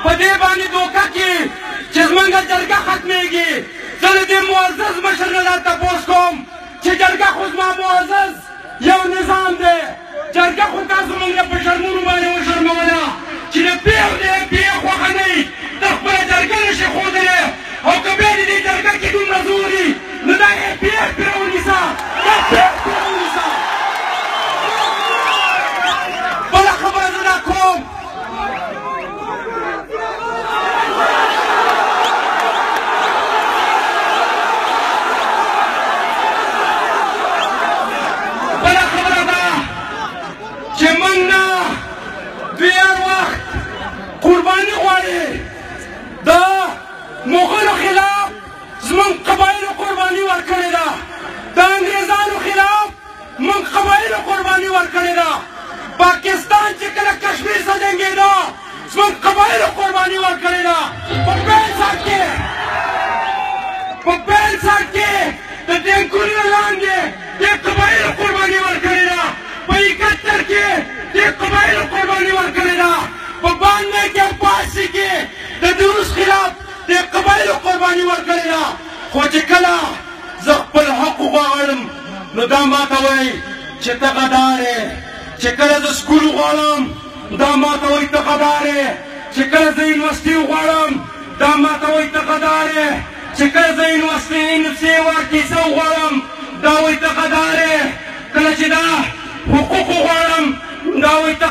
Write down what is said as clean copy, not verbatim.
په دې باندې دوکه کې چې زمونږ جرګه ختمېږي. زه له دې معزز مشر نه دا تپوس کوم چې جرګه خو زما معزز یو نظام دی، جرګه خو تاسو مونږ په شرمونو باندې وشرموله چې د پی او د ایم پي خوښه نه وي، ته خپله جرګه نه شې ښودلی، او که بیا د دې جرګه کې دومره زور وي نو دا ایم پي اف پرې ونیسه، دا پی اف پرې ونیسه. بله خبره زه دا کوم، بله خبره دا چې موږ نه دوی هر وخت قرباني غواړي. د مغلو خلاف زموږ قبایلو قرباني ورکړې ده، د انګریزانو خلاف موږ قبایلو قرباني ورکړې ده. پاکستان چې کله کشمیر سره جنګېده زموږ قبایلو قرباني ورکړې ده. په پیل ساټ کې د ټانکونو لاندې د قبایلو قرباني ورکړې ده، په 71 کې د قبایلو قرباني ورکړې ده، په 92 کې او په 80 کې د روس خلاف د قبایلو قرباني ورکړې ده. خو چې کله زه خپل حق وغواړم نو دا ماته وایي چې ته غدار یې، چې کله زه سکول وغواړم دا ماته وایي ته غدار یې، چې کله زه یونیورسټي وغواړم دا ماته وایي ته غدار یې، چې کله زه یونیورسټي این سي وار ټي سي وغواړم دا وایي ته غدار یې، کله چې دا حقوق وغواړم دا وایي ته